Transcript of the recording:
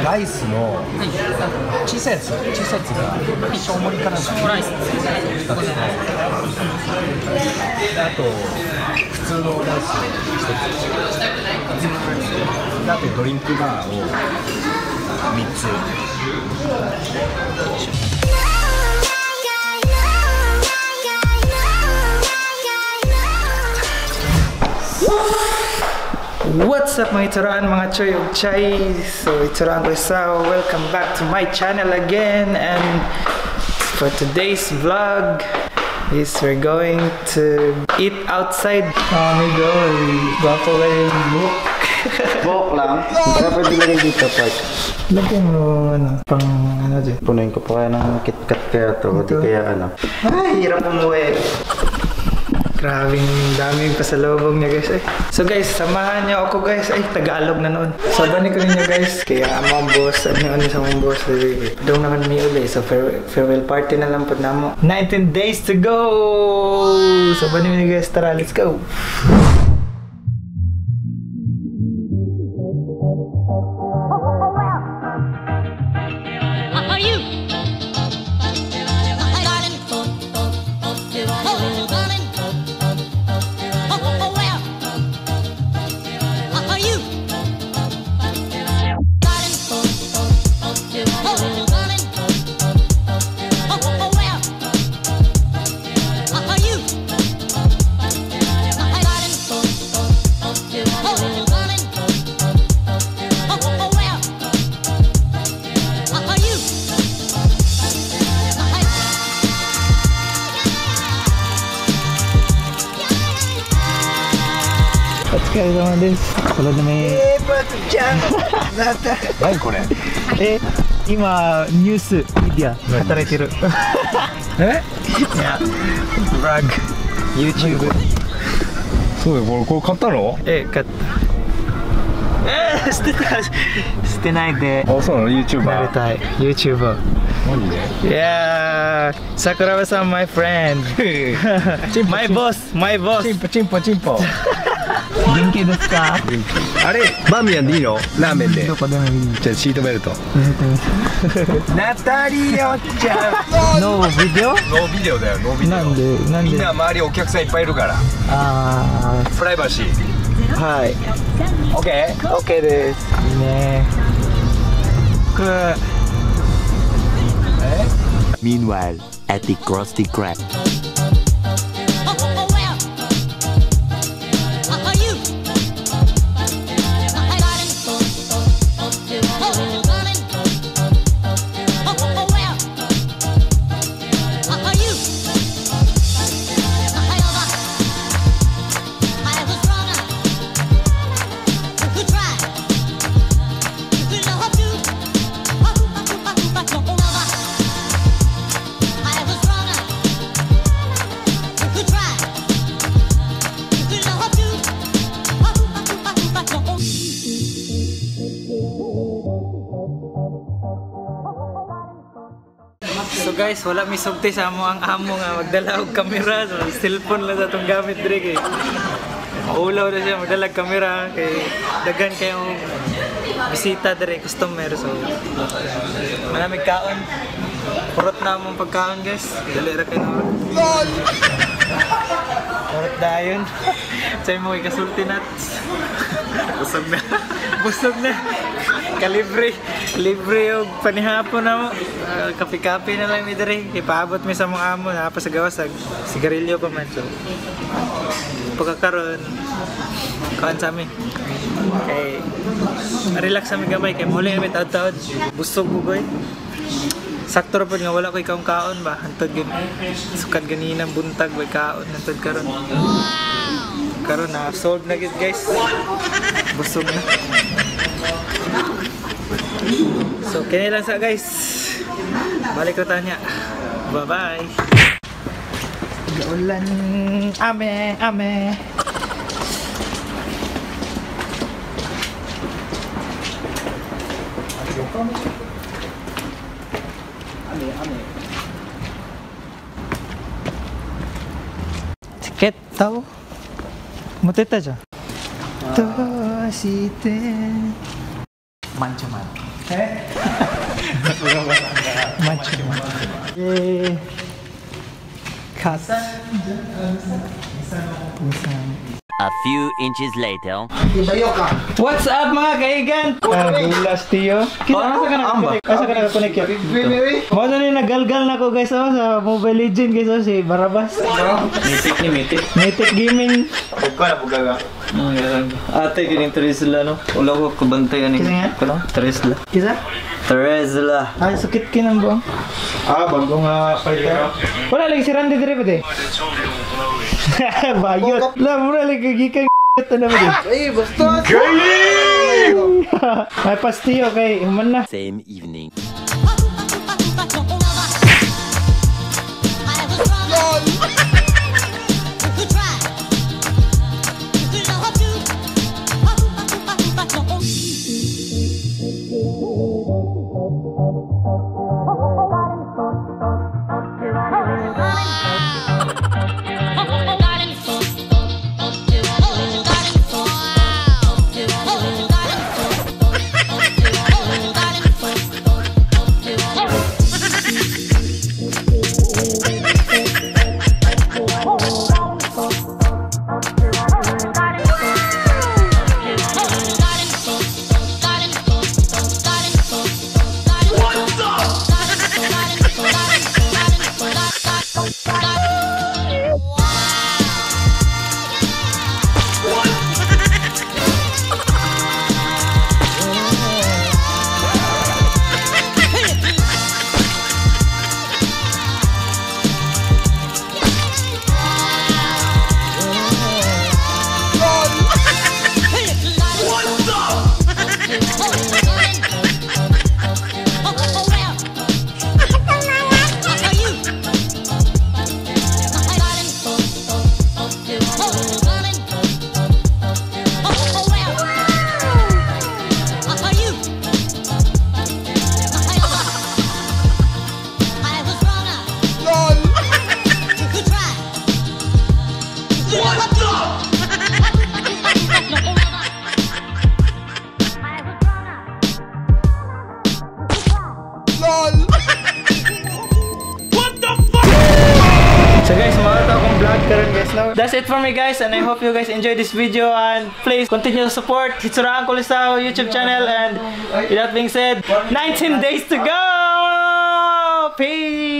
ライスの小さいやつ、小さいやつが小盛りかなんかライス2つと、あと普通のライス1つ、あとドリンクバーを3つ。 What's up mga ituraan, mga choy ug chay. So Ituran Rizal, welcome back to my channel again. And for today's vlog is we're going to eat outside. Amigo, gwapo kayo yung buhok. Buhok lang? Baka pwede lagay dito, Park. Lagyan mo ano, pang ano dyan. Punuin ko pa kaya ng KitKat kaya to, di kaya ano. Ay, hirap umuwi. Grabing daming pasalubong niya, guys. Ay. So guys, samahan niyo ako, guys. Ay, Tagalog na noon. Saban ko ninyo, guys. Kaya among boss, ano sa among boss. Doon naman mi uli. So farewell party na lang po namo. 19 days to go! Saban niyo guys, tara, let's go! お疲れ様です。これでね。何これ？え、今ニュースメディア働いてる。え？いや、vlog、YouTube。そうよ、これ買ったの？え、買った。え、捨てた。捨てないで。あ、そうなの？ YouTuber。なりたい。YouTuber。マジで？ Yeah, Sakuraba-san, my friend. My boss, my boss. チンポチンポチンポ。元気ですか？あれ、バーミヤンでいいの？ラーメンで。どこでもいい。じゃあシートベルト。ナタリオちゃん。ノービデオ？ノービデオだよ、ノービデオ。なんでなんで？みんな周りお客さんいっぱいいるから。あプライバシー。あ、はい。オッケー？オッケーです。いいね。これ。 Meanwhile, at the Krusty Krab. So guys, wala mi sugti sa amo ang amo nga magdala og kamera, so cellphone lang sa atong gamit diri kay maulaw na siya magdala og kamera kay daghan kayong bisita diri, customer, so malamig kaon. Purot na among pagkaon guys. Dali ra kay na. Purot dayon. Say mo ikasulti nuts. Busog na. Busog na. Kalibre, libre og panihapon na mo. Kape-kape na lang mi diri. Ipaabot mi sa mga amo na pa sa gawas ag sigarilyo pa man, so. Pagkakaron kaon sa mi. Kay relax sa mi gamay kay muli mi taud-taud. Busog bugoy. Sakto ra pud nga wala koy kaon kaon ba. Hantod gid sukad ganina buntag way kaon hantod karon. Karon na solve na gid guys. Busog na. So, kini lang sa guys. Balik na niya. Bye-bye. Gaulan. Ame, ame. Ame, ame. Tiket tao. 持ってったじゃん。どうしてマンチョマン。Eh? Macho. Eh. Cut. A few inches later. What's up, mga kaigan? Gulas tiyo. Kita asa ka nakakonect? Asa ka nakakonect yun? Mo na ni nagalgal na ko, guys, oh, sa Mobile Legend, guys, oh, si Barabas. Mythic ni Mythic. Mythic Gaming. Ate, kining Teresla, no? Wala ko kabantay ani. Kisa nga? Kuno? Teresla. Kisa? Teresla. Ay, sakit kinang buong. Ah, bago nga fighter. Wala lagi si Randy dire pwede. Bayot. La, mura lagi gikan ano ba di? Ay, basta. May pastiyo kay human na. Same evening. So guys, mga to akong vlog karon, guys. No? That's it for me, guys, and I hope you guys enjoyed this video and please continue to support Hitsuraan Kulisao YouTube channel, and with that being said, 19 days to go! Peace!